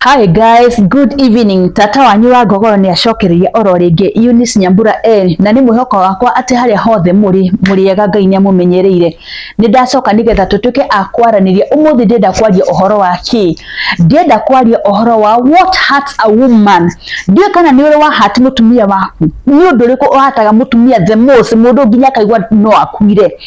Hi guys, good evening. Tata wanyu wa Ngogoro nĩ acokereria oro rĩngĩ Eunice Nyambura N na nĩ mwĩhoko wakwa atĩ harĩa hothe mũrĩ mũrĩ ega Ngai nĩ amũmenyereire. Nĩ ndacoka nĩgetha tũtuĩke a kwaranĩria. Ũmũthĩ ndĩrenda kwaria ũhoro wa kĩ? Ndĩrenda kwaria ũhoro wa what hurts a woman. Ndiũĩ kana nĩ ũrĩ wa hurt mũtumia waku. Nĩ ũndũ ũrĩkũ ũhataga mũtumia the most, mũndũ nginya akaigua no akuire.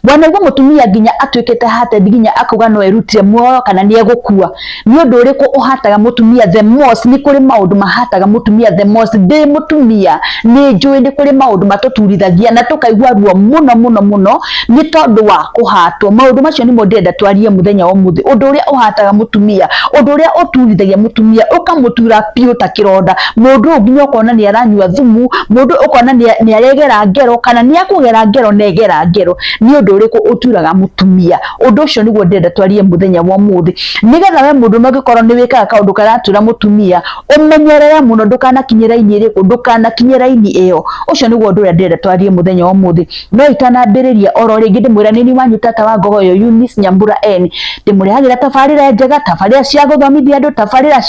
Wanaigua mũtumia nginya atuĩkĩte hurted nginya akauga no erutire muoyo kana nĩ egũkua. Nĩ ũndũ ũrĩkũ ũhataga mũtumia the most? Nĩ kũrĩ maũndũ mahataga mũtumia the most. Ndĩ mũtumia nĩ njũĩ nĩ kũrĩ maũndũ matũturithagia na tũkaigua ruo mũno mũno mũno nĩ tondũ wa kũhatwo. Maũndũ macio nĩmo ndĩrenda twarie mũthenya wa ũmũthĩ. Ũndũ ũrĩa ũhataga mũtumia, ũndũ ũrĩa ũturithagia mũtumia, ũkamũtura biũ ta kĩronda. Mũndũ ũyũ nginya ũkona nĩ aranyua thumu, mũndũ ũyũ ũkona nĩ aregera ngero kana nĩ akũgera ngero na egera ngero. Nĩ ũndũ ũrĩkũ ũturaga mũtumia? Ũndũ ũcio nĩguo ndĩrenda twarie mũthenya wa ũmũthĩ, nĩgetha we mũndũ ũngĩkorwo nĩ wĩkaga kaũndũ karatura mũtumia, ũmenyerere mũno ndũkanakinye raini ĩrĩkũ, ndũkanakinye raini ĩyo. Ũcio nĩguo ũndũ ũrĩa ndĩrenda twarie mũthenya wa ũmũthĩ. No itanambĩrĩria oro rĩngĩ ndĩmwĩra nĩ niĩ wanyu tata wa Ngogoyo Eunice Nyambura N, ndĩmũrehagĩra tabarĩra njega, tabarĩra cia gũthomithia andũ, tabarĩra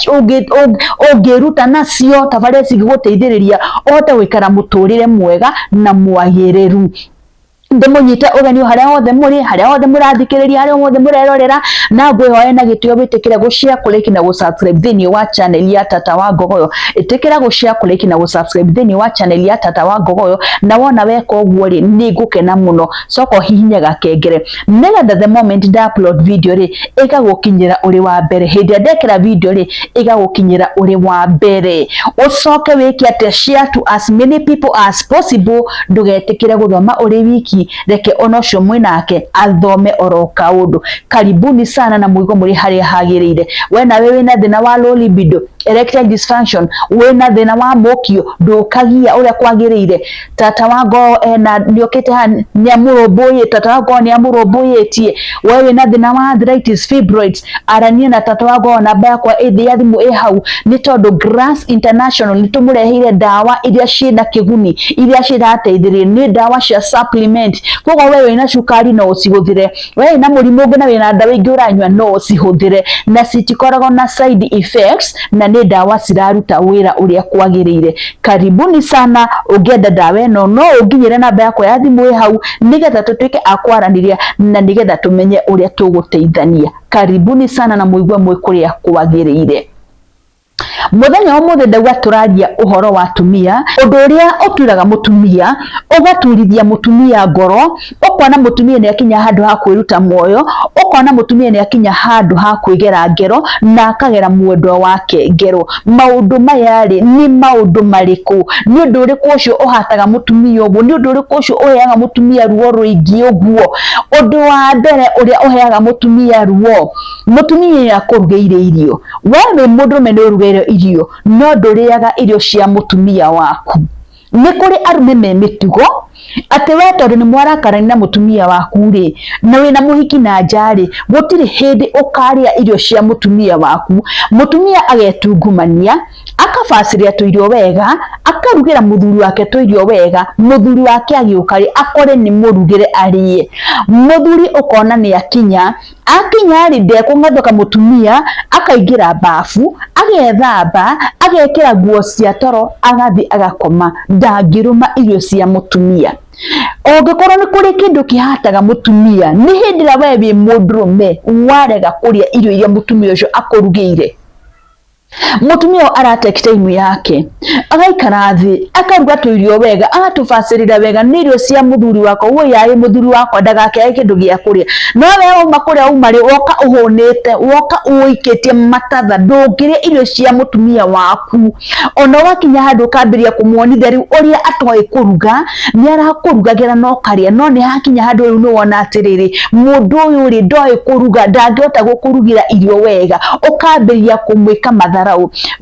ũngĩruta nacio, tabarĩra cingĩgũteithĩrĩria ũhote gũikara mũtũrĩre mwega na mwagĩrĩru. Ndĩmũnyite ũgeni o harĩa hothe mũrĩ, harĩa hothe mũrathikĩrĩria, harĩa hothe mũrerorera, na ngwĩhoya na gĩtĩo wĩtĩkĩre gũ share, kũ like na gũ subscribe thĩinĩ wa channel ya Tata wa Ngogoyo. Ĩtĩkĩra gũ share, kũ like na gũ subscribe thĩinĩ wa channel ya Tata wa Ngogoyo, na wona weka ũguo rĩ, nĩ ngũkena mũno. Coka ũhihinye gakengere nĩgetha the moment nda upload video rĩ, ĩgagũkinyĩra ũrĩ wa mbere. Hĩndĩ ĩrĩa ndekĩra video rĩ, ĩgagũkinyĩra ũrĩ wa mbere. Ũcoke wĩke atĩa? Share to as many people as possible. Ndũgetĩkĩre gũthoma ũrĩ wiki, reke ona ũcio mwĩnake athome oro kaũndũ. Karibuni sana na mũigo mũrĩ harĩa hagĩrĩire. We nawe wĩna thĩna wa low libido, erectile dysfunction, wĩna thĩna wa mũkio, ndũkagia ũrĩa kwagĩrĩire, tata wa ngoo ena nĩokĩte haha nĩamũrũmbũyĩtie, tata wa ngoo nĩamũrũmbũyĩtie. We wĩna thĩna wa arthritis, fibroids, arania na tata wa ngoo, namba yakwa ĩthĩ ya thimũ ĩ hau, nĩ tondũ Grass International nĩ tũmũreheire ndawa iria ciĩna kĩguni, iria cirateithĩrĩria, nĩ ndawa cia supplement. Koguo we wĩna cukari no ũcihũthĩre, we wĩna mũrimũ ũngĩ na wĩna ndawa ingĩ ũranyua no ũcihũthĩre, na citikoragwo na side effects, na nĩ ndawa ciraruta wĩra ũrĩa kwagĩrĩire. Karibuni sana. Ũngĩenda ndawa ĩno no ũnginyĩre, namba yakwa ya thimũ ĩ hau, nĩgetha tũtuĩke a kwaranĩria na nĩgetha tũmenye ũrĩa tũgũteithania. Karibuni sana na mũigue mwĩ kũrĩa kwagĩrĩire. Mũthenya wa ũmũthĩ ndauga tũraria ũhoro wa atumia, ũndũ ũrĩa ũturaga mũtumia, ũgaturithia mũtumia ngoro, ũkona mũtumia nĩ akinya handũ ha kwĩruta muoyo, ũkona mũtumia nĩ akinya handũ ha kwĩgera ngero na akagera mwendwa wake ngero. Maũndũ maya rĩ, nĩ maũndũ marĩkũ? Nĩ ũndũ ũrĩkũ ũcio ũhataga mũtumia ũguo? Nĩ ũndũ ũrĩkũ ũcio ũheaga mũtumia ruo rũingĩ ũguo? Ũndũ wa mbere ũrĩa ũheaga mũtumia ruo, mũtumia nĩ akũrugĩire irio, we wĩ mũndũrũme nĩ ũrugĩire irio, no ndũrĩaga irio cia mũtumia waku. Nĩ kũrĩ arũme me mĩtugo atĩ we tondũ nĩ mwarakarania na mũtumia waku rĩ, na wĩna mũhiki na nja rĩ, gũtirĩ hĩndĩ ũkarĩa irio cia mũtumia waku. Mũtumia agetungumania, akabacĩrĩra tũirio wega, akarugĩra mũthuri wake tũirio wega, mũthuri wake agĩũka rĩ, akore nĩ mũrugĩre arĩe. Mũthuri ũkona nĩ akinya, akinya rĩ, ndekũng'athũka mũtumia, akaingĩra bafu, agethamba, agekĩra nguo cia toro, agathiĩ agakoma, ndangĩrũma irio cia mũtumia. Ũngĩkorwo nĩ kũrĩ kĩndũ kĩhataga mũtumia, nĩ hĩndĩ ĩrĩa we wĩ mũndũrũme warega kũrĩa irio iria mũtumia ũcio akũrugĩire. Mũtumia ũyũ ara take time yake, agaikara thĩ, akaruga tũirio wega, agatũbacĩrĩra wega, nĩ irio cia mũthuri wakwa, woi arĩ mũthuri wakwa ndagakĩage kĩndũ gĩa kũrĩa. No we wauma kũrĩa wauma rĩ, woka ũhũnĩte, woka ũikĩtie matatha, ndũngĩrĩa irio cia mũtumia waku. Ona ũgakinya handũ ũkambĩrĩria kũmuonithia rĩu ũrĩa atoĩ kũruga, nĩ arakũrugagĩra na ũkarĩa, no nĩ hakinya handũ rĩu nĩ wona atĩrĩrĩ, mũndũ ũyũ rĩ ndoĩ kũruga, ndangĩhota gũkũrugĩra irio wega, ũkambĩrĩria kũmwĩka matharaũ.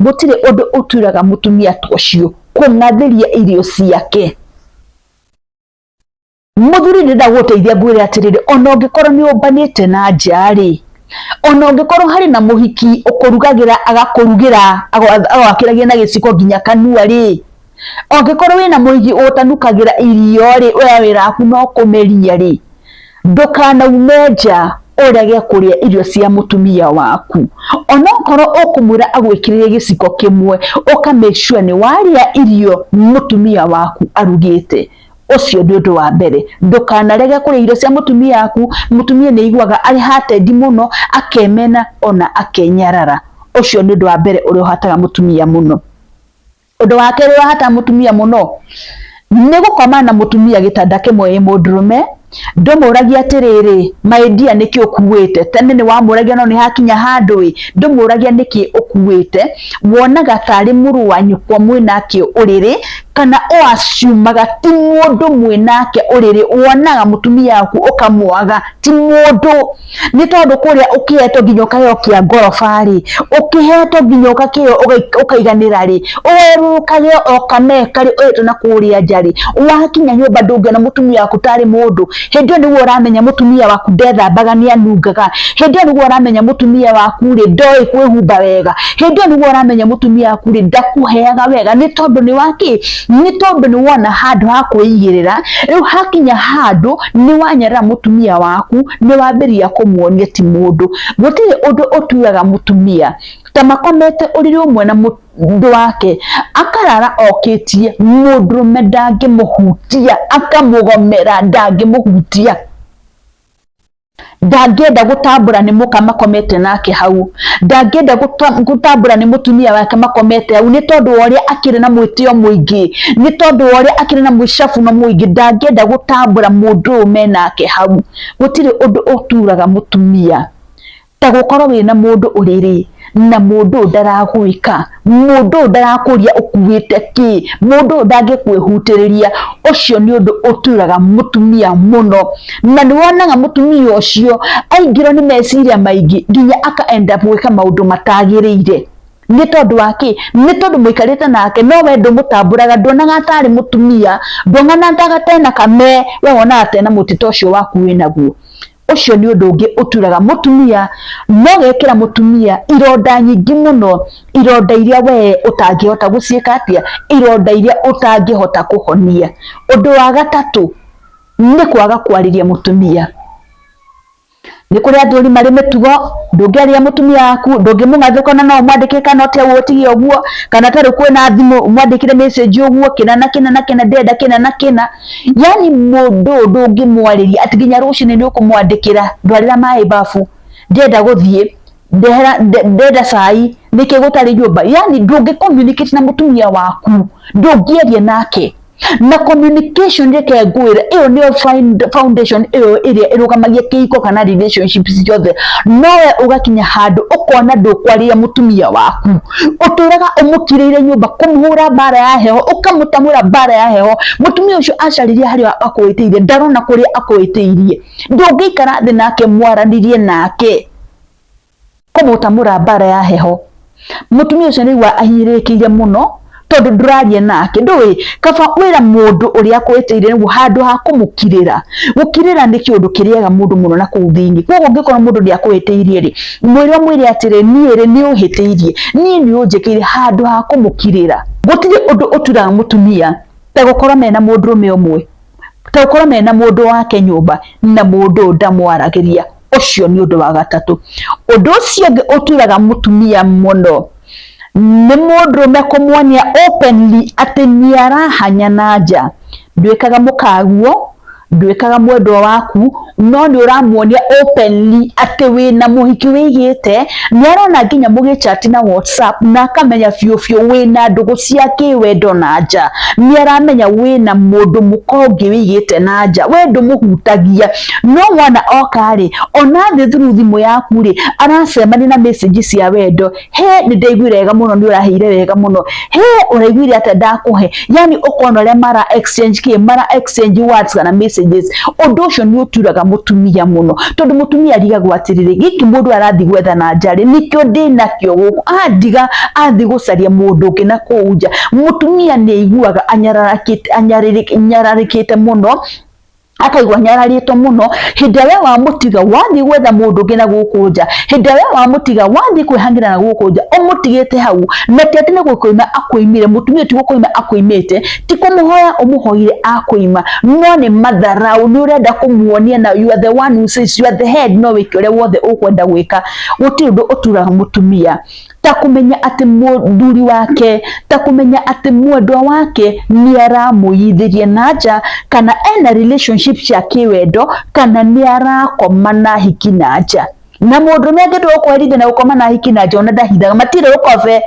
Gũtirĩ ũndũ ũturaga mũtumia ta ũcio, kũng'athĩria irio ciake. Mũthuri, ndĩrenda gũgũteithia ngwĩre atĩrĩrĩ, ona ũngĩkorwo nĩ ũmbanĩte na nja rĩ, ona ũngĩkorwo harĩ na mũhiki ũkũrugagĩra, agakũrugĩra agwakĩragia na gĩciko nginya kanua rĩ, ũngĩkorwo wĩna mũhiki ũtanukagĩra irio rĩ, we wĩra waku no kũmeria rĩ, ndũkanaume nja. Ũrege kũrĩa irio cia mũtumia waku. Onokorwo ũkũmwĩra agwĩkĩrĩre gĩciko kĩmwe, ũka make sure nĩ warĩa irio mũtumia waku arugĩte. Ũcio nĩ ũndũ wa mbere. Ndũkanarege kũrĩa irio cia mũtumia waku, mũtumia nĩ aiguaga arĩ hurted mũno, akemena ona akenyarara. Ũcio nĩ ũndũ wa mbere ũrĩa ũhataga mũtumia mũno. Ũndũ wa kerĩ ũrahata mũtumia mũno nĩ gũkoma na mũtumia gĩtanda kĩmwe wĩ mũndũrũme, ndũmũragia atĩrĩrĩ, my dear nĩkĩ ũkuĩte? Tene nĩ wamũragia no nĩ hakinya handũ ĩ, ndũmũragia nĩkĩ ũkuĩte, wonaga tarĩ mũrũ wa nyũkwa mwĩnake ũrĩrĩ, kana ũ assume aga ti mũndũ mwĩnake ũrĩrĩ, wonaga mũtumia waku ũkamwaga ti mũndũ. Nĩ tondũ kũrĩa ũkĩhetwo nginya ũkaheo kĩa ngoroba rĩ, ũkĩhetwo nginya ũgakĩheo ũkaiganĩra rĩ, ũkagĩo o kameka rĩ ũhetwo na kũrĩa nja rĩ, wakinya nyũmba ndũngĩona mũtumia waku tarĩ mũndũ. Hĩndĩ ĩyo nĩguo ũramenya mũtumia waku ndethambaga nĩ anungaga. Hĩndĩ ĩyo nĩguo ũramenya mũtumia waku rĩ ndoĩ kwĩhumba wega. Hĩndĩ ĩyo nĩguo ũramenya mũtumia waku rĩ ndakũheaga wega nĩ tondũ nĩ wakĩ? Nĩ tondũ nĩ wona handũ ha kwĩigĩrĩra. Rĩu hakinya handũ nĩ wanyarara mũtumia waku, nĩ wambĩrĩria kũmuonia ti mũndũ. Gũtirĩ ũndũ ũtuaga mũtumia ta makomete ũrĩrĩ ũmwe na mũndũ wake, akarara okĩtie, mũndũrũme ndangĩmũhutia, akamũgomera ndangĩmũhutia. Ndangĩenda gũtambũra nĩ mũka makomete nake hau, ndangĩenda gũtambũra nĩ mũtumia wake makomete hau, nĩ tondũ wa ũrĩa akĩrĩ na mwĩtĩo mũingĩ, nĩ tondũ wa ũrĩa akĩrĩ na mwĩcabuno mũingĩ, ndangĩenda gũtambũra mũndũ ũyũ menake hau. Gũtirĩ ũndũ ũturaga mũtumia ta gũkorwo wĩna mũndũ ũrĩrĩ na mũndũ ũyũ ndaragwĩka, mũndũ ũyũ ndarakũria ũkuĩte kĩ, mũndũ ũyũ ndangĩkwĩhutĩrĩria, ũcio nĩ ũndũ ũturaga mũtumia mũno. Na nĩ wonaga mũtumia ũcio aingĩrwo nĩ meciria maingĩ nginya aka end up gwĩka maũndũ matagĩrĩire. Nĩ tondũ wa kĩ? Nĩ tondũ mũikarĩte nake no we ndũmũtambũraga, nduonaga tarĩ mũtumia, nduonaga tena kame, we wonaga tena mũtito ũcio waku wĩnaguo. Ũcio nĩ ũndũ ũngĩ ũturaga mũtumia, no ũgekĩra mũtumia ironda nyingĩ mũno, ironda iria we ũtangĩhota gũciĩka atĩa, ironda iria ũtangĩhota kũhonia. Ũndũ wa gatatũ nĩ kwaga kwarĩria mũtumia. Nĩ kũrĩ athuri marĩ mĩtugo, ndũngĩarĩria mũtumia waku, ndũngĩmũng'athũka ona no ũmwandĩkĩre kana ũtige ũtige ũguo, kana ta rĩu kwĩna thimũ ũmwandĩkĩre message ũguo kĩna na kĩna na kĩna ndĩrenda kĩna na kĩna. Yaani mũndũ ũyũ ndũngĩmwarĩria atĩ nginya rũcinĩ nĩ ũkũmwandĩkĩra ndwarĩra maĩ babu, ndĩrenda gũthiĩ, ndehera ndĩrenda cai, nĩkĩ gũtarĩ nyũmba. Yaani ndũngĩ communicate na mũtumia waku, ndũngĩaria nake. Na communication reke ngwĩre ĩyo nĩyo foundation ĩyo ĩrĩa ĩrũgamagia kĩhiko kana relationship ciothe. No we ũgakinya handũ ũkona ndũkwarĩria mũtumia waku, ũtũraga ũmũkirĩire nyũmba kũmũhũra mbara ya heho, ũkamũtamũra mbara ya heho. Mũtumia ũcio acarĩria harĩa akũhĩtĩirie ndarona kũrĩa akũhĩtĩirie. Ndũngĩikara thĩ nake mwaranĩrie nake kũmũtamũra mbara ya heho. Mũtumia ũcio nĩ aigua ahinyĩrĩrĩkĩire mũno tondũ ndũraria nake. Ndũĩ kaba wĩra mũndũ ũrĩa akwĩtĩire nĩguo handũ ha kũmũkirĩra. Gũkirĩra nĩ kĩũndũ kĩrĩaga mũndũ mũno na kũu thĩinĩ. Koguo ũngĩkorwo mũndũ nĩ akũhĩtĩirie rĩ, mwĩre ũmwĩre atĩrĩ, niĩ rĩ nĩ ũhĩtĩirie, niĩ nĩ ũnjĩkĩire, handũ ha kũmũkirĩra. Gũtirĩ ũndũ ũturaga mũtumia ta gũkorwo mena mũndũrũme ũmwe, ta gũkorwo mena mũndũ wake nyũmba na mũndũ ũyũ ndamwaragĩria. Ũcio nĩ ũndũ wa gatatũ. Ũndũ ũcio ũngĩ ũturaga mũtumia mũno nĩ mũndũrũme kũmuonia openly atĩ nĩ arahanya na nja. Ndwĩkaga mũkaguo, ndwĩkaga mwendwa waku, no nĩ ũramuonia openly atĩ wĩna mũhiki wĩigĩte, nĩ arona nginya mũgĩ chat na WhatsApp na akamenya biũ biũ wĩna ndũgũ cia kĩwendo na nja. Nĩ aramenya wĩna mũndũ mũka ũngĩ wĩigĩte na nja, we ndũmũhutagia. No mwana oka rĩ, ona thĩ through thimũ yaku rĩ, aracemania na message cia wendo, he nĩ ndaiguire wega mũno nĩ ũraheire wega mũno, he ũraiguire atĩa ndakũhe, yani ũkona ũrĩa mara exchange kĩ, mara exchange words kana messages. Ũndũ ũcio nĩ ũturaga mũtumia mũno, tondũ mũtumia arigagwo atĩrĩrĩ, gĩkĩ mũndũ arathiĩ gwetha na nja rĩ, nĩkĩo ndĩnakĩo gũkũ, andiga athiĩ gũcaria mũndũ ũngĩ na kũu nja. Mũtumia nĩ aiguaga anyararĩkĩte mũno. Akaigua nyararĩtwo mũno. Hĩndĩ ĩrĩa we wamũtiga wathiĩ gwetha mũndũ ũngĩ na gũkũ nja, hĩndĩ ĩrĩa we wamũtiga wathiĩ kwĩhang'ĩra na gũkũ nja, ũmũtigĩte hau, na ti atĩ nĩ gũkũima akũimire, mũtumia ti gũkũima akũimĩte, ti kũmũhoya ũmũhoire akũima, no nĩ matharau, nĩ ũrenda kũmuonia na you are the one who says you are the head, no wĩke ũrĩa wothe ũkwenda gwĩka. Gũtirĩ ũndũ ũturaga mũtumia ta kũmenya atĩ mũthuri wake, ta kũmenya atĩ mwendwa wake nĩ aramũiyithĩria na nja, kana ena relationship cia kĩwendo, kana nĩ arakoma na hiki na nja. Na mũndũrũme angĩtua gũkũherithia na gũkoma na hiki na nja, ona ndahithaga, matirĩ rũkobe,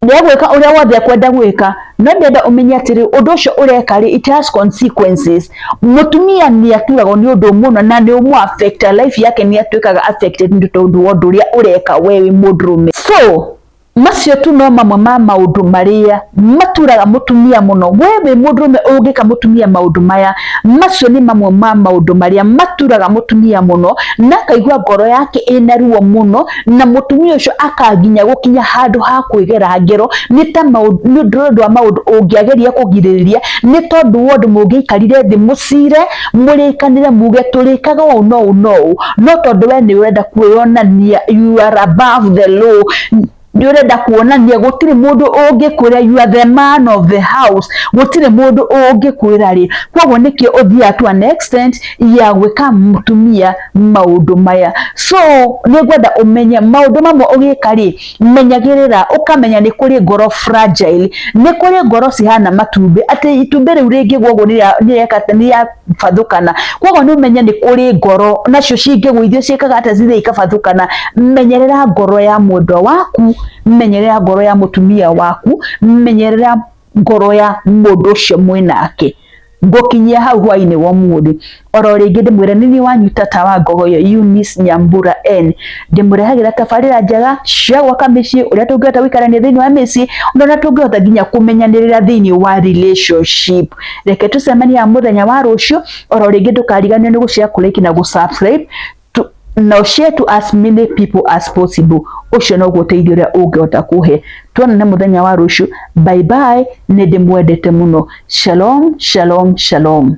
nĩegwĩka ũrĩa wothe ekwenda gwĩka. No ndĩrenda ũmenye atĩrĩ, ũndũ ũcio ũreka rĩ, it has consequences. Mũtumia nĩ aturagwo nĩ ũndũ mũno na nĩ ũmũ affect life yake, nĩ atuĩkaga affected nĩ tondũ wa ũndũ ũrĩa ũreka we wĩ mũndũrũme. So macio tu no mamwe ma maũndũ marĩa maturaga mũtumia mũno. We wĩ mũndũrũme ũngĩka mũtumia maũndũ maya, macio nĩ mamwe ma maũndũ marĩa maturaga mũtumia mũno, na akaigua ngoro yake ĩna ruo mũno, na mũtumia ũcio akanginya gũkinya handũ ha kwĩgera ngero nĩ ta maũndũ, nĩ ũndũ wa maũndũ ũngĩageria kũgirĩrĩria, nĩ tondũ wa ũndũ mũngĩaikarire thĩ mũcire mũrĩkanĩre muge tũrĩkaga ũũ no ũũ no ũũ, no tondũ we nĩ ũrenda kwĩyonania you are above the law, nĩ ũrenda kuonania gũtirĩ mũndũ ũngĩkwĩra you are the man of the house, gũtirĩ mũndũ ũngĩkwĩra rĩ. Koguo nĩkĩo ũthiaga to an extent ya gwĩka mũtumia maũndũ maya. So nĩ ngwenda ũmenye maũndũ mamwe ũgĩka rĩ, menyagĩrĩra, ũkamenya nĩ kũrĩ ngoro fragile, nĩ kũrĩ ngoro cihana matumbĩ, atĩ itumbĩ rĩu rĩngĩgwa ũguo nĩrĩabathũkana. Koguo nĩ ũmenye nĩ kũrĩ ngoro nacio cingĩgũithio ciĩkaga atĩa, cithiĩ ikabathũkana. Menyerera ngoro ya mwendwa waku, menyerera ngoro ya mũtumia waku, menyerera ngoro ya mũndũ ũcio mwĩnake. Ngũkinyia hau hwainĩ wa ũmũthĩ. Oro rĩngĩ ndĩmwĩre nĩ niĩ wanyu tata wa Ngogoyo Eunice Nyambura N, ndĩmũrehagĩra tabarĩra njega cia gwaka mĩciĩ, ũrĩa tũngĩhota gũikarania thĩinĩ wa mĩciĩ, na ũrĩa tũngĩhota nginya kũmenyanĩrĩra thĩinĩ wa relationship. Reke tũcemanie haha mũthenya wa rũciũ. Oro rĩngĩ ndũkariganĩrwo nĩ gũ share, kũ like na gũ subscribe na share to as many people as possible. Ũcio noguo ũteithio ũrĩa ũngĩhota kũhe. Tuonane mũthenya wa rũciũ. Bye bye, nĩ ndĩmwendete mũno. Shalom, shalom, shalom.